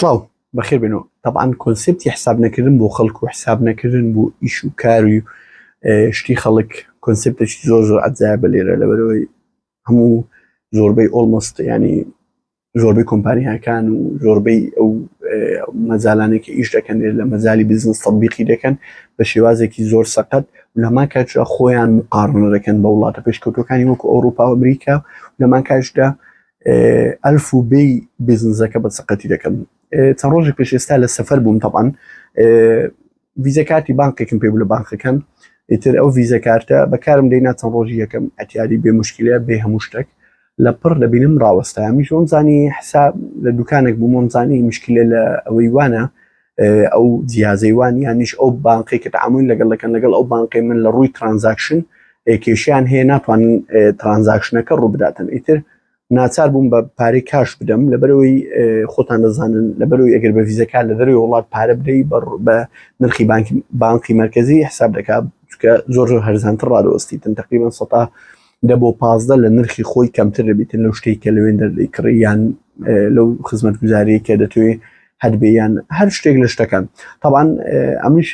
سڵاو بەخێر بێنەوە تەبعەن concept ی حساب نەکردن بۆ خەڵک و حساب نەکردن بۆ ئیش و کاری شتی خەڵک concept ێکی زۆر زۆر عەجایبە لێرە لەبەرەوەی هەموو زۆربەی almost ینی زۆربەی کۆمپانیاکان و زۆربەی ئەو مەجالانێک کە ئیش دەکەن لە مەجالی بزنس تەطبیقی دەکەن بە شێوازێکی زۆر سەقەت لەمان کاتدا خۆیان مقارنە دەکەن بە وڵاتە پێشکەوتەکانی وەکو ئەوروپا و ئەمریکا لەمان کاتدا ئەلف و بێی بزنزەکە بە سەقەتی دەکەم چەند ڕۆژێک پێش ئێستا لە سەفەر بووم تەبان ڤیزە کارتی بانقێکم پێ بوو لە بانقەکان ئیتر ئەو ڤیزە کارتە بەکارم دەینا چەند ڕۆژی یەکەم ئەتیادی بێ مشکلە بێ هەموو شتێک لە پڕ دەبینم ڕاوەستا میش وەم زانی حساب لە دوکانێک بووم وەم زانی مشکلە لە ئەوەی وانە ئەو جیازەی وان یانیش ئەو بانقی کە تعامل لەگەڵ دەکەن لەگەڵ ئەو بانقی من لە ڕووی transaction کێشیان هەیە ناتوانن transaction ەکە ڕوو بداتن ئیتر ناچار بووم بە پارەی cash بدەم لەبەرەوەی خۆتان دەزانن لەبەرەوەی ئەگەر بە ڤیزە کار لە دەروی وڵات پارە بدەی بە نرخی بانکی بانقی مرکزی حساب دەکات چکە زۆر زۆر هەرزانتر ڕادەوەستیتن تقریبا سەتا دە بۆ 15 لە نرخی خۆی کەمتر دەبیتن لەو شتێک کە لەوێن دەردەیکڕی یان لەو خزمەتگوزاری کە دەتوێ هەربێ یان هەر شتێک لە شتەکان تاوان ئەمش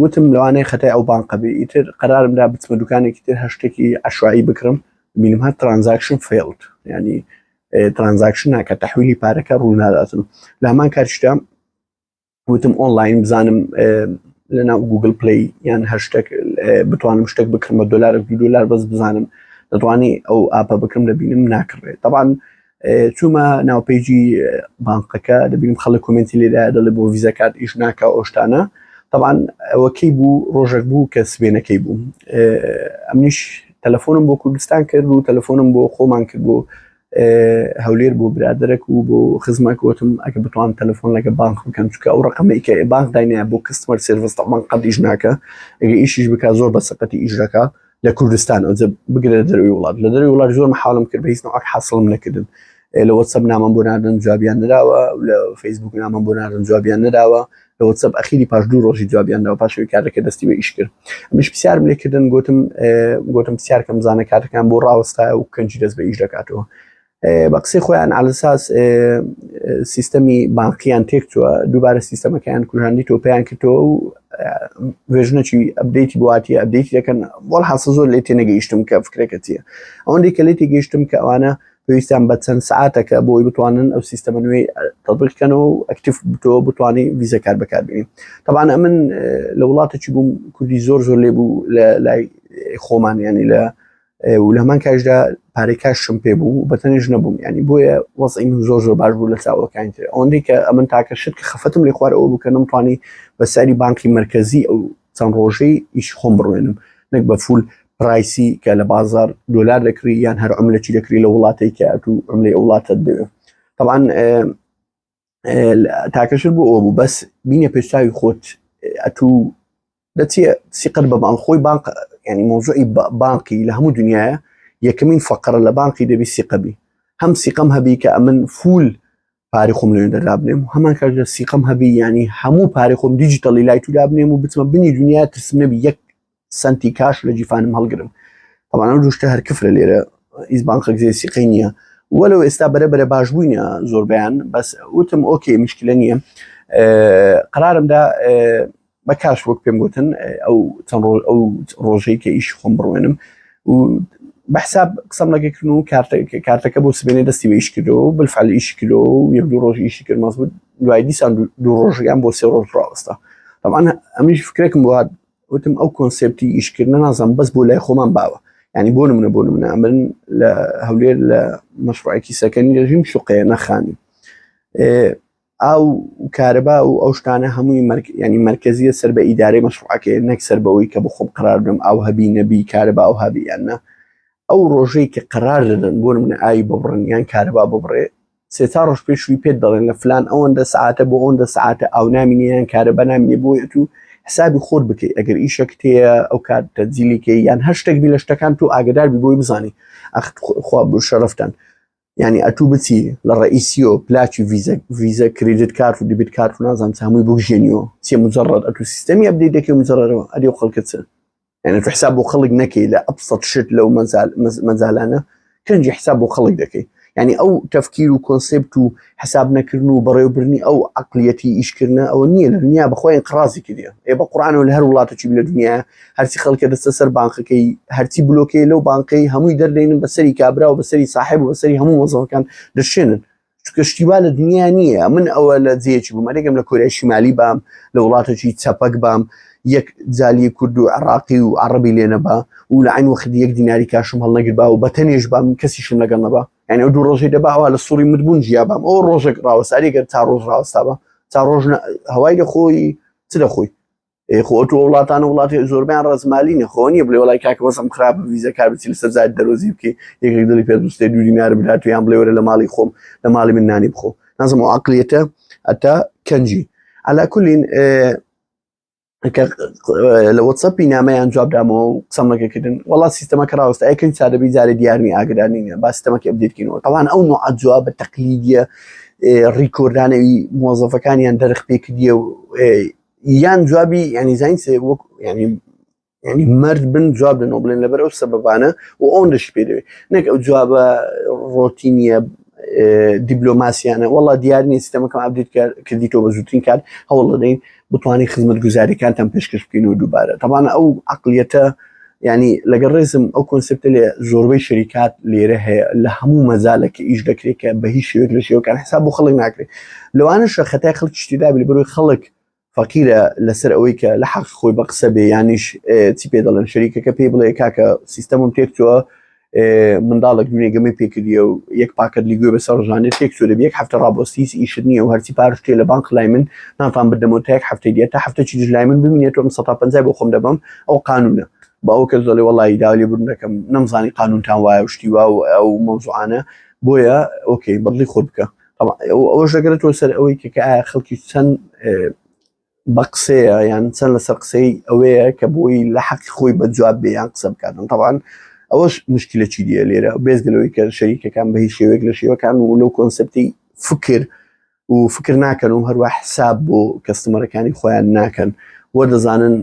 وتم لەوانەیە خەتای ئەو بانقە بێ ئیتر قەرارم دا بچمە دوکانێکی تر هەر شتێکی عەشوایی بکڕم بینم هەر transaction failed ینی transaction ناکە تەحویلی پارەکە ڕوو ناداتن لە هەمان کاتیشدا وتم ئۆنلاین بزانم لە ناو Google Play یان هەر شتێک بتوانم شتێک بکڕم بە دلار دو دلار بەس بزانم دەتوانی ئەو app ە بکرم دەبینم ناکڕێت طبعا چوومە ناو page ی بانقەکە دەبینم خەڵک comment ی لێدا دەڵێ بۆ ڤیزا کارت ئیش ناکە ئەو شتانە طبعا ئەوەکەی بوو ڕۆژێک بوو کە سبێنەکەی بوو ئەمنیش تەلەفۆنم بۆ کوردستان کرد و تەلەفۆنم بۆ خۆمان کرد بۆ هەولێر بۆ برادەرەک و بۆ خزمەک وتم ئەگە بتوان تەلەفۆن لەگە بانق بکەم چونکە ئەو ڕقەمەی کە بانق داینایە بۆ customer service طبعا قەت ئیش ناکە ئەگە ئیشیش بکە زۆر بە سەقەتی ئیش دەکا لە کوردستان ئەوجە بگرە لە دەروی وڵات لە دەروی وڵات زۆر محاڵم کرد بە هیچ نوعێک حاصلم نەکردن لە وەتسەپ نامەم بۆ ناردن جوابیان نراوە لە فەیسبوک نامەم بۆ ناردن جوابیان نراوە لە وەتسەپ ئەخیری پاش دوو ڕۆژی جوابیان داوە پاشەوەی کارەکە دەستی بە ئیش کرد ئەمش پرسیارم لێکردن گوتم گوتم پرسیارکەم زانە کارەکان بۆ ڕاوەستایە و کەنجی دەست بە ئیش دەکاتەوە بە قسەی خۆیان عەلەساس سیستەمی بانقیان تێکچووە دووبارە سیستەمەکەیان کوژاندی تۆ پێیان کردەوە و version ەکی update ی بواتی update ی دەکەن وەڵ حاسە زۆر لێ تێنەگەیشتم کە فکرەکە چییە ئەوەندەی کە لێ تێگەیشتم کە ئەوانە پێویستیان بە چەند سعاتەکە بۆی بتوانن ئەو سیستەمە نوێی تەطبیق کەنەوە و active بتەوە بتوانانی ڤیزە کار بەکاربێنی طبعا ئەمن لە وڵاتێکی بووم کوردی زۆر زۆر لێ بوو لە لای خۆمان ینی لە و لە هەمان کاتیشدا پارەی cash م پێ بوو و بەتەنێش نەبووم ینی بۆیە وەزعی من زۆر زۆر باش بوو لە چاوەکانی تر ئەوەندەی کە ئەمن تاکە شت کە خەفەتم لێ خوارد ئەوە بوو کە نەمتوانی بە سعری بانکی مەرکەزی ئەو چەند ڕۆژەی ئیش خۆم بڕوێنم نەک بە full price ی کە لە بازار دۆلار دەکری یان هەر عملەکی دەکری لە وڵاتێک کە ئەتوو عملەی ئەو وڵاتە دەوێت طبعا تاکە شت بۆ ئەوە بوو بەس بینە پێشچوی خۆت ئەتوو دەچیە سیقەت بە بانق خۆی بانق ینی مۆزوعی بانقی لە هەموو دنیاە یەکەمین فقرە لە بانقی دەبی سیقەبی هەم سیقەم هەبی کە ئەمن full پارەی خۆم لەوێ دەدابنێم و هەمان کاتدا سیقەم هەبی ینی هەموو پارەی خۆم digital ی لای تو دابنێم و بچمە بنی دنیا ترسم نەبی یەک سنتی cash لە جیفانم هەڵگرم طبعا ئەو دوو شتە هەر کفرە لێرە ئیز بانقێک زێ سیقەی نییە وەلو ئێستا بەرە بەرە باش بووینە زۆربیان بەس وتم okay مشکلە نییە قرارمدا بە cash وەک پێم گوتن ئەو چەند ڕۆژ ئەو ڕۆژەی کە ئیش خۆم بڕوێنم و بە حساب قسەم لەگەکردن و کارتەکە بۆ سبێنێ دەستی بە ئیش کردەوە و بالفعل ئیش کردەوە و یەک دوو ڕۆژ ئیشی کرد مەزبوط دوای دیسان دوو ڕۆژیان بۆ سێ ڕۆژ ڕاوەستا طبعا ئەمیش فکرێکم بۆ هات وتم ئەو concept ی ئیشکردنە نازانم بەس بۆ لای خۆمان باوە ینی بۆ نمونە بۆ نمونە ئەمن لە هەولێر لە مەشروعێکی سەکەنی دەژیم شوقەیە نەخانی ئاو و کارەبا و ئەو شتانە هەمووی مەرک ینی مەرکەزیە سەر بە ئیدارەی مەشروعەکەی نەک سەر بەوەی کە بخۆم قرار بدەم ئاو هەبی نەبی کارەبا ئەو هەبی یان نا ئەو ڕۆژەی کە قرار دەدەن بۆ نمونە ئاوی ببڕن یان کارەبا ببڕێ سێ تا ڕۆژ پێشووی پێت دەڵێن لە فلان ئەوەندە سعاتە بۆ ئەوەندە سعاتە ئاو نامینێ یان کارەبا نامینێ بۆیە تو حسابی خۆت بکەی ئەگەر ئیشەکت هەیە ئەو کات تەجیلیکەی یان هەر شتێک بی لە شتەکان تو ئاگدار بی بۆی بزانی ئەخ خوا بۆ شەرەفتان یعنی ئەتوو بچی لە ڕئیسیۆ پلاکی ڤیزە ڤیزە credit card و debit card و نازانم چ هەمووی بگژێنیەوە چیە مجرد ئەتوو سیستەمی update دەکەی مجرەوە ئەدی ئەو خەڵکە چ یعنی تو حساب بۆ خەڵک نەکەی لە ئەبسەط شت لەو مەجالانە کەنجی حساب بۆ خەڵک دەکەی. یعنی ئەو تەفکیر و concept و حساب نەکردن و بەڕێوبردنی ئەو عقلیەتی ئیشکردنە ئەوە نییە لە دنیا بەخۆیان قڕازی کردیە ئێ بە قورآانەوە لە هەر وڵاتێکی لە دنیا هەرچی خەڵکە دەستە سەر بانقەکەی هەرچی بلۆکەی لەو بانقەی هەمووی دەردەینن بەسەری کابرا و بەسەری ساحب و بەسەری هەموو مۆزەکان دەشێنن چونکە شتی وا لە دنیا نییە من ئەوە لە جێیەکی بووم ئەرێگەم لە کۆریای شیمالی بام لە وڵاتێکی چەپەک بام یەک جالی کورد و عراقی و عەڕەبی لێ نەبا و لە عین وەخت یەک دیناری کاشم هەڵنەگر با و بە تەنێش بام کەسیشم لەگەڵ نەبا یعنی ئەو دوو ڕۆژەی دەبا ئەوە لە سوڕی مردبوون ژیا بام ئەو ڕۆژێک ڕاوەستاری گەر تا ڕۆژ ڕاوەستا بە تا ڕۆژ هەوای لە خۆی چ لە خۆی ئێ خۆ تۆ وڵاتانە وڵاتی زۆربیان ڕزمالی نەخۆ نییە بڵێ وڵای کاکە وەزم خراپ ویزە کار بچی لەسەر زاد دەرۆزی بکەی یەکێک دڵی پێ دوستێ دوو دینار بدات و یان بڵێ وەرە لە ماڵی خۆم لە ماڵی من نانی بخۆ نازم و عقلیەتە ئەتا کەنجی علا کولین کە لە وەتسەپی نامەیان جواب دامەوە و قسەم لەگەکردن وڵا سیستەمەکە ڕاوەستا یەکەم سادەبی جارێ دیارنی ئاگدار نینە با سیستەمەکە update کەینەوە تەوان ئەو نوعە جوابە تەقلیدیە ڕیکۆردانەوی مۆزەفەکانیان دەرخ پێکردیە و یان جوابی ینی زانین وەک ینی ینی مرد بن جواب دەنەوە بڵێن لەبەر ئەو سەبەبانە و ئەوەندەش پێ دەوێت نەک ئەو جوابە ڕۆتینیە دیبلۆماسیانە وەڵا دیار نیە سیستەمەکەم update کردیتەوە بە زووترین کات هەوڵ دەدەین بتوانین خزمەت گوزاریەکانتان پێشکەش بکەین و دووبارە تەبان ئەو عقلیەتە ینی لەگەڵ ڕێزم ئەو concept ە لێ زۆربەی شەریکات لێرە هەیە لە هەموو مەجالە کە ئیش دەکرێت کە بە هیچ شێوەیەک لە شێوەکان حساب بۆ خەڵک ناکرێت لەوانەشە خەتای خەڵکی شتیدا بێ بەرەوەی خەڵک فەقیرە لەسەر ئەوەی کە لە حەق خۆی بە قسە بێ یانیش چی پێ دەڵێن شەریکەکە پێی بڵێ کاکە سیستەمم تێک چووە منداڵێک دوێنێ گەمەی پێکردیە و یەک پاکەت لیگوێ بەسەر ڕژانێ تێک چوو دەبی یەک هەفتە ڕابۆستی هیچ ئیشت نییە و هەرچی پارش تێ لە بانق لای من ناتان بدەمەوە تا یەک هەفتەی دیە تا هەفتە چیش لای من بمینێتەوە من 150 بۆ خۆم دەبەم ئەو قانونە بە ئەو کەس دەڵێ وەڵی داوا لێبوردن دەکەم نەمزانی قانونتان وایە و شتی وا و ئەو مەوزوعانە بۆیە okay بەدڵی خۆت بکە ئەوەش دەگەرێتەوە سەر ئەوەی کە کە ئایا خەڵکی چەند بە قسەیە یان چەند لەسەر قسەی ئەوەیە کە بۆی لە حەقی خۆی بە جواب بێ یان قسە بکاتن تەوان ئەوەش مشکلەکی دیە لێرە بێزگەلەوەی کە شەریکەکان بە هیچ شێوەیەک لە شێوەکان و لەو concept ی فکر و فکر ناکەن و هەروە حساب بۆ customer ەکانی خۆیان ناکەن وە دەزانن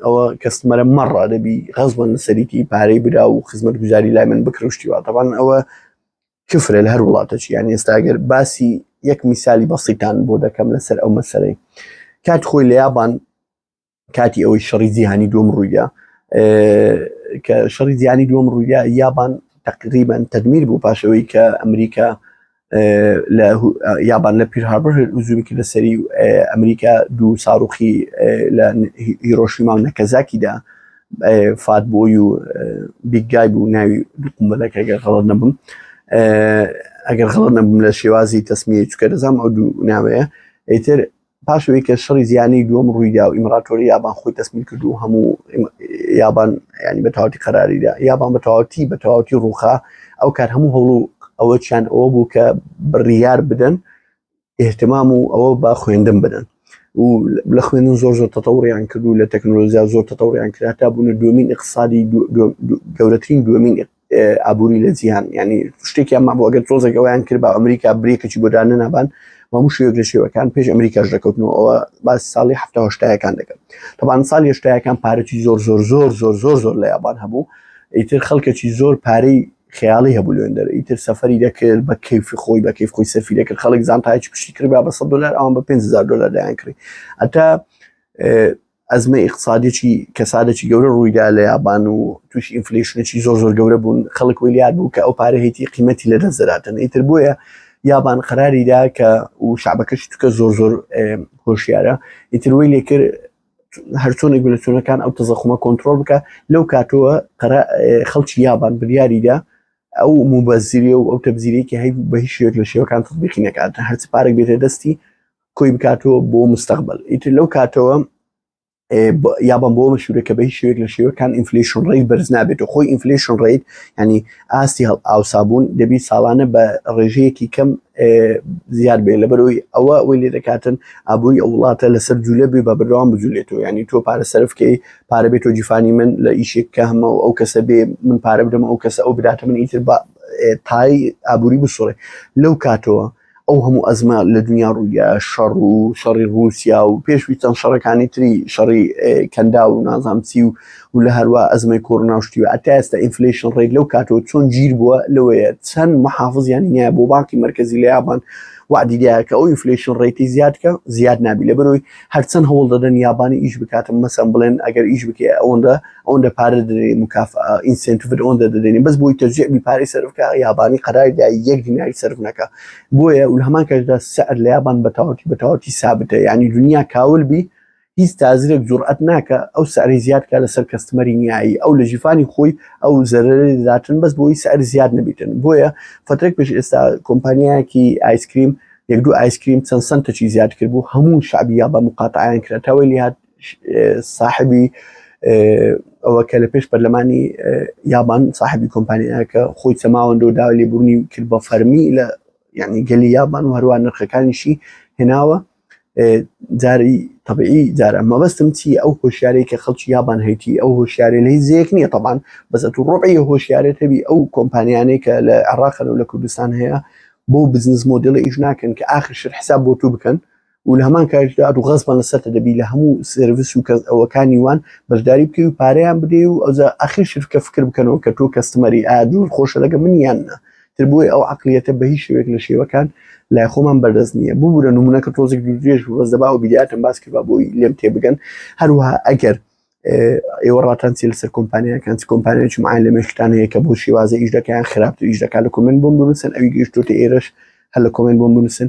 ئەوە customer ە مەڕە دەبی غەزبن لەسەریتی پارەی برا و خزمەت گوزاری لای من بکرشتی واتەوان ئەوە کفرە لە هەر وڵاتەکی یان ئێستاگەر باسی یەک میسالی بەسیتان بۆ دەکەم لەسەر ئەو مەسەرەی کات خۆی لە یابان کاتی ئەوەی شەڕی جیهانی دووەم ڕوویدا کە شەڕی جیهانی دووەم ڕوویدا یابان تقریبا تدمیر بوو پاشەوەی کە ئەمریکا لە یابان لە پیرل هاربەر هجومی کرد لەسەری ئەمریکا دوو ساروخی لە هیرۆشیما و نەکەزاکیدا Fat Boy و Big Guy بوو ناوی دوو قومبەلەکە ئەگەر غەڵەت نەبم ئەگەر غەڵەت نەبم لە شێوازی تەسمیە چکە دەزانم ئەو دوو ناوەیە ئیتر پاشەوەی کە شەڕی زیانی دووەم ڕوویدا و ئیمراتۆری یابان خۆی تەسمیر کرد و هەموو یابان ینی بە تەواوەتی قەراریدا یابان بە تەواوەتی بە تەواوەتی ڕووخا ئەو کار هەموو هەوڵ و ئەوە چیان ئەوە بوو کە بڕیار بدەن اهتمام و ئەوە بە خوێندن بدەن و لە خوێندن زۆر زۆر تەتەوریان کرد و لە تەکنۆلۆژیا زۆر تەتەوریان کرا تا بوونە دومین اقتصادی گەورەترین دومین ئابووری لە جیهان ینی شتێکیان مابوو ئەگەر تۆزێک ئەویان کرد بە ئەمریکا برێکێکی بۆ دانەنابان هەموو شێوەیەک لە شێوەکان پێش ئەمریکاش دەکەوتنەوە ئەوە باس ساڵی هەشتایەکان دەکەم تەبان ساڵی هەشتایەکان پارەی زۆر زۆر زۆر زۆر زۆر زۆر لە یابان هەبوو ئیتر خەڵکێکی زۆر پارەی خەیاڵی هەبوو لەوێندەر ئیتر سەفەری دەکرد بە کەیفی خۆی بە کەیف خۆی سەرفی دەکرد خەڵک زانتایکی پشتی کرد بە 100 دلار ئەوان بە 5000 دلار دەیان کڕی ئەتا ئەزمە ئیقتصادێکی کەسادێکی گەورە ڕوویدا لە یابان و تووشی inflation ێکی زۆر زۆر گەورە بوون خەڵک ویلیار بوو کە ئەو پارە هیتی قیمەتی لە دەست دەداتن ئیتر بۆیە یابان قەراریدا کە و شعبەکەش توکە زۆر زۆر هۆشیارە ئیتر وی لێکرد هەرچۆنێک لە چۆنەکان ئەو تەزەخمە کۆنتترۆل بکە لەو کاتەوە خەڵکی یابان بریاریدا ئەو موبەزیری و ئەو تەبزیرێکی هەی بە هیچ شێوەیەک لە شێوەکان تطبیقی نەکات هەرچ پارێک بێتە دەستی کۆی بکاتەوە بۆ مستەقبل ئیتر لەو کاتەوە یابان بۆ مەشورە کە بە هیچ شێوەیەک لە شێوەکان inflation rate بەرز نابێت و خۆی inflation rate ینی ئاستی هەڵ ئاوسابوون دەبی ساڵانە بە ڕێژەیەکی کەم زیاد بێ لەبەرەوەی ئەوە ئەوەی لێ دەکاتن ئابووری ئەو وڵاتە لەسەر جوولە بێ بە بەردەوام بجولێتەوە ینی تۆ پارە سەرفکەی پارە بێتۆ جیفانی من لە ئیشێک کە هەمە و ئەو کەسە بێ من پارە بدەم ئەو کەسە ئەو بداتە من ئیتر تای ئابووری بسوڕێ لەو کاتەوە. ئەو هەموو ئەزمە لە دنیا ڕوویا شەڕ و شەڕی ڕووسیا و پێشوی چەند شەڕەکانی تری شەڕی کەندا و نازام چی و و لە هەروە ئەزمەی کۆرۆنا و شتیوە ئەتا ئێستا inflation rate لەو کاتەوە چۆن گیر بووە لەوەیە چەند محافزیان نییە بۆ بانکی مەرکەزی لە یابان وعدی دایە کە ئەو inflation rate ی زیاد کە زیاد نابی لەبەرەوەی هەرچەند هەوڵ دەدەن یابانی ئیش بکاتم مەسەن بڵێن ئەگەر ئیش بکەی ئەوەندە ئەوەندە پارە دەدەین مکافئە incentive ت ئەوەندە دەدەین بەس بۆی تەجزیع بی پارەی سەرف کە یابانی قەرار دا یەک دیناری سەرف نەکا بۆیە و لە هەمان کاتدا سعر لە یابان بە تەواوەتی بە تەواوەتی سابتە یعنی دنیا کاول بی هیچ تازرێک جوڕئەت ناکە ئەو سعری زیاد کا لەسەر customer ی نیایی ئەو لە ژیفانی خۆی ئەو زەرەری دەداتن بەس بۆی سعر زیاد نەبیتن بۆیە فترێک پێش ئێستا کۆمپانیایەکی ice cream یەک دوو ice cream چەند سنتێکی زیاد کرد بوو هەموو شعبی یابان مقاتعیان کرا تاوەی لێهات ساحبی ئەوە کە لە پێش پەرلەمانی یابان ساحبی کۆمپانیاکە خۆی چەماوەندۆ داوا لێبوردنی کرد بە فەرمی لە یعنی گەلی یابان و هەروە نرخەکانیشی هێناوە جاری طبیعی جارە مەبەستم چی ئەو هۆشیارەی کە خەڵکی یابان هەیتی ئەو هۆشیاری لە هیچ زەیەک نییە طبعا بەس ئەتو ڕۆبعی هۆشیارێت هەبی ئەو کۆمپانیانەی کە لە عێراقن و لە کوردستان هەیە بۆ business model ئیش ناکەن کە ئاخر شت حساب بۆ تو بکەن و لە هەمان کاتیشدا ئەتوو غەزبان لەسەرتە دەبی لە هەموو service و کەس ئەوەکانی وان بەشداری بکەی و پارەیان بدەی و ئەوجا ئەخیر شت کە فکر بکەنەوە کە تۆ customer ی ئایا دڵت خۆشە لەگە من یان نا تر بۆیە ئەو عەقلیەتە بە هیچ شێوەیەک لە شێوەکان لای خۆمان بەردەست نییە ببورە نمونەکە تۆزێک دوور درێژ بوو بەس دەبا ئەو بیداتم باس کردبا بۆی لێم تێبگەن هەروەها ئەگەر ئێوە ڕاتان چی لەسەر کۆمپانیاکان چ کۆمپانیایکی معین لە مێشکتان هەیە کە بۆ شێوازە ئیش دەکەیان خراپتر ئیش دەکات لە comment بۆم بنووسن ئەوی گەیشتۆتە ئێرەش هەر لە comment بۆم بنووسن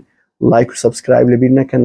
لایک و subscribe لەبیر نەکەن لەگەڵ.